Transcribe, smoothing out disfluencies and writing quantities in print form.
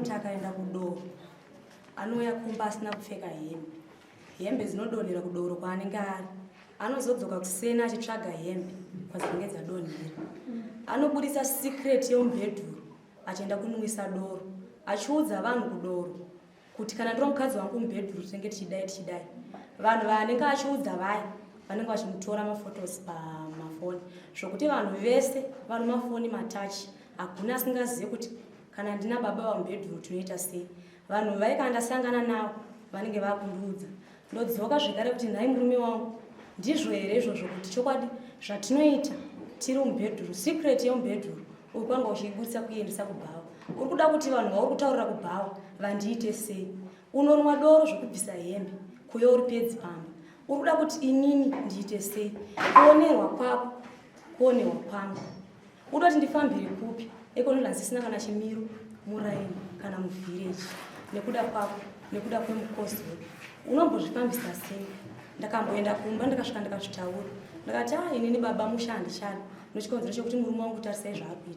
Anoti akaenda kudoro, anouya kumba asina kupfeka hembe. Hembe dzinodonhera kudoro kwaanenge ari. Anozodzoka kuseni achitsvaga hembe kwadzinenge dzadonhera. Anoburitsa secret yomubhedhuru achienda kunwisa doro, achiudza vanhu kudoro kuti kana ndiri mukadzi wangu mubhedhuru tinenge tichidai tichidai. Vanhu vaanenge achiudza vaya vanenge vachimutora mafotos pamafoni, zvokuti vanhu vese vano mafoni matachi, hakuna asingazivi kuti kana ndina baba vamubhedhuru tinoita sei. Vanhu vai kana ndasangana navo vanenge vakundiudza. Ndodzoka zvekare kuti, "Nhai murume wangu, ndizvo here izvozvo kuti chokwadi zvatinoita tiri mubhedhuru, secret yemubhedhuru uri kwanga uchiibudisa kuiendesa kubhawa? Uri kuda kuti vanhu vauri kutaurira kubhawa vandiite sei? Unonwa doro zvokubvisa hembe kuyo uri pedzi pamba. Uri kuda kuti inini ndiite sei? Kuonerwa kwako kuonerwa kwangu. Uda kuti ndifambire kupi ikono ndasisina kana chimiro muraini kana muvhireji nekuda kwako, nekuda kwemukozoro? Unombozvifambisa sei?" Ndakamboenda kumba, ndikasvika ndikazvitaura. Ndakati, "A, inini baba musha handichadi nechikonzero chekuti murume wangu tarisai zvaakuita."